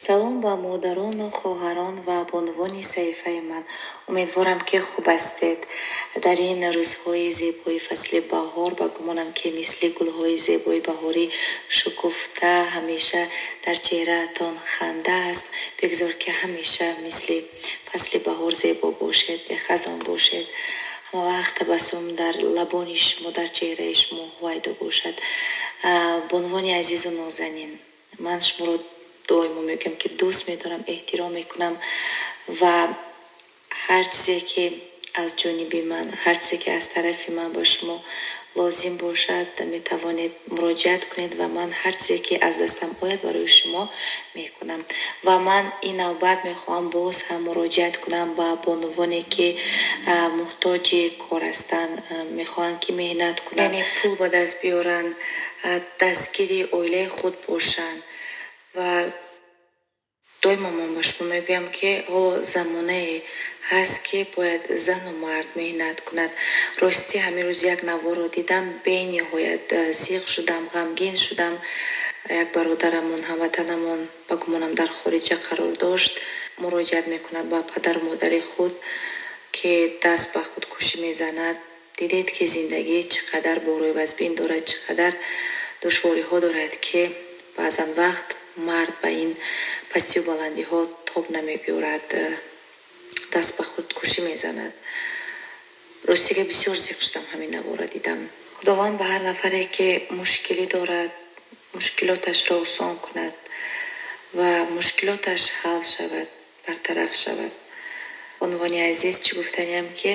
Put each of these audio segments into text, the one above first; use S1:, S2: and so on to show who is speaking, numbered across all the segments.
S1: Салом ба модарону хоҳарон ва бонувони саҳифаи ман. Умедворам, ки хуб ҳастед. Дар ин рӯзҳои зебои фасли баҳор, ба гумонам, ки мисли гулҳои зебои баҳорӣ шукуфта, ҳамеша дар чеҳраатон ханда аст. Бигзор, ки ҳамеша мисли фасли баҳор зебо бошед, бехазон бошед. Ҳамавақт табассум дар лабони шумо, дар чеҳраи шумо ҳувайдо бошад. Бонувони азизу нозанин, ман шуморо доимо мегӯям, ки дӯст медорам, эҳтиром мекунам ва ҳар чизе, ки аз ҷониби ман, ҳар чизе, ки аз тарафи ман ба шумо лозим бошад, метавонед муроҷиат кунед ва ман ҳар чизе, ки аз дастам ояд, барои шумо мекунам. Ва ман ин навбат мехоҳам боз ҳам муроҷиат кунам ба бонувоне, ки муҳтоҷи кор ҳастанд, мехоҳанд, ки меҳнат кунанд, яъне пул ба даст биёранд, дастгири оилаи худ бошанд. Ва доимо ман ба шумо мегӯям, ки ҳоло замонае ҳаст, ки бояд зану мард меҳнат кунад. Ростӣ, ҳамин рӯз як наворро дидам, бениҳоят зиқ шудам, ғамгин шудам. Як бародарамон, ҳамватанамон, ба гумонам, дар хориҷа қарор дошт, муроҷиат мекунад ба падару модари худ, ки даст ба худкушӣ мезанад. Дидед, ки зиндагӣ чӣ қадар борҳои вазбин дорад, чӣ қадар душвориҳо дорад, ки баъзан вақт мард ба ин пастию баландиҳо тоб намебиёрад, даст ба худкушӣ мезанад. Ростига, бисёр зиқ шудам, ҳамин наворро дидам. Худованд ба ҳар нафаре, ки мушкилӣ дорад, мушкилоташро осон кунад ва мушкилоташ ҳал шавад, бартараф шавад. Бонувони азиз, чӣ гуфтаниям, ки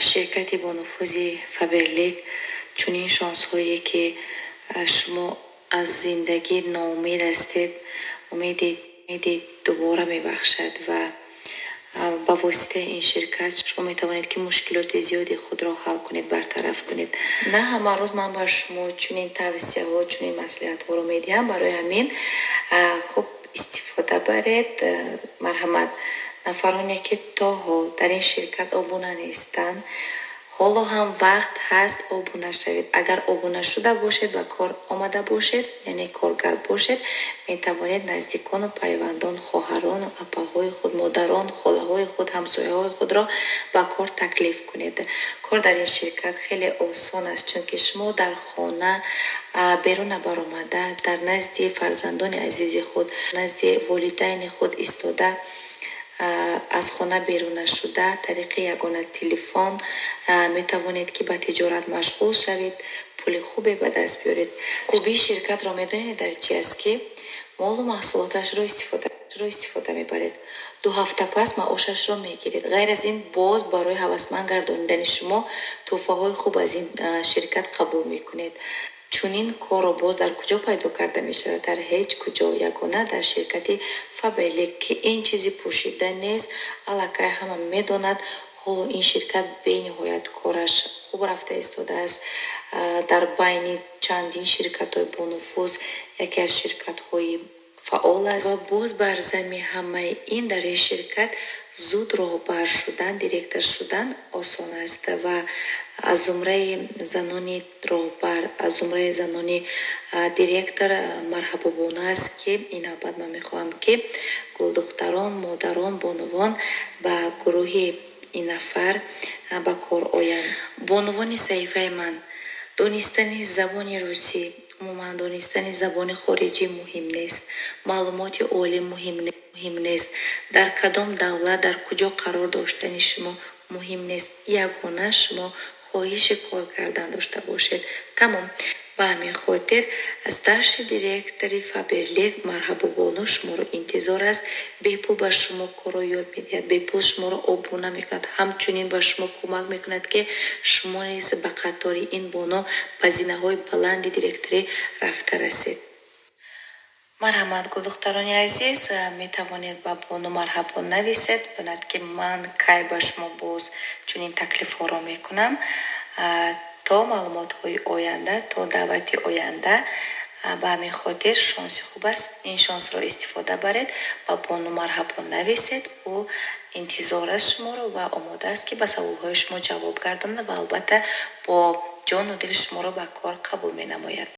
S1: ширкати бонуфузи Фаберлик чунин шонсҳое, ки шумо аз зиндагӣ ноумед ҳастед, умеди дубора мебахшад ва ба воситаи ин ширкат шумо метавонед, ки мушкилоти зиёди худро ҳал кунед, бартараф кунед. На ҳама рӯз ман ба шумо чунин тавсияҳо, чунин маслиҳатҳоро медиҳам. Барои ҳамин хуб истифода баред. Марҳамат, нафароне, ки то ҳол дар ин ширкат обуна нестанд, ҳоло ҳам вақт ҳаст, обуна шавед. Агар обуна шуда бошед, ба кор омада бошед, яъне коргар бошед, метавонед наздикону пайвандон, хоҳарону апаҳои худ, модарон, холаҳои худ, ҳамсояҳои худро ба кор таклиф кунед. Кор дар ин ширкат хеле осон аст, чунки шумо дар хона, берун набаромада, дар назди фарзандони азизи худ, назди волидайни худ истода, аз хона берун нашуда, тариқи ягона телефон метавонед, ки ба тиҷорат машғул шавед, пули хубе ба даст биёред. Хубии ширкатро медонед дар чи аст? Ки молу маҳсулоташро истифода мебаред, 2 ҳафта пас маошашро мегиред. Ғайр аз ин, боз барои ҳавасманд гардонидани шумо тӯҳфаҳои хуб аз ин ширкат қабул мекунед. Чунин корро боз дар куҷо пайдо карда мешавад? Дар ҳеҷ куҷо, ягона дар ширкати Фаберлик, ки ин чизи пӯшида нест, аллакай ҳама медонад. Ҳоло ин ширкат бениҳоят кораш хуб рафта истодааст. Дар байни чандин ширкатҳои бонуфуз яке аз ширкатҳои фаъол аст. Ва боз бар зами ҳамаи ин, дар ин ширкат зуд роҳбар шудан, директор шудан осон аст ва аз зумраи занони роҳбар, аз зумраи занони директор марҳабобона аст, ки ин навбат ман мехоҳам, ки гулдухтарон, модарон, бонувон ба гурӯҳи ин нафар ба кор оянд. Бонувони саҳифаи ман, донистани забони русӣ, умуман донистани забони хориҷӣ муҳим нест, маълумоти олӣ муҳим нест, дар кадом давлат, дар куҷо қарор доштани шумо муҳим нест. Ягона шумо хоҳиши кор кардан дошта бошед, тамом. Ба ҳамин хотир старший директори Фаберлик Марҳабобону шуморо интизор аст. Бепул ба шумо корро ёд медиҳад, бепул шуморо обуна мекунад, ҳамчунин ба шумо кӯмак мекунад, ки шумо низ ба қатори ин боно ба зинаҳои баланди директорӣ рафта расед. Марҳамат, гулдухтарони азиз, метавонед ба бону Марҳабо нависед, донад, ки ман кай ба шумо боз чунин таклифҳоро мекунам. То маълумотҳои оянда, то даъвати оянда. Ба ҳамин хотир шонси хуб аст, ин шонсро истифода баред, ба бону Марҳабо нависед. Ӯ интизор аст шуморо ва омода аст, ки ба саволҳои шумо ҷавоб гардонад ва албатта бо ҷону дил шуморо ба кор қабул менамояд.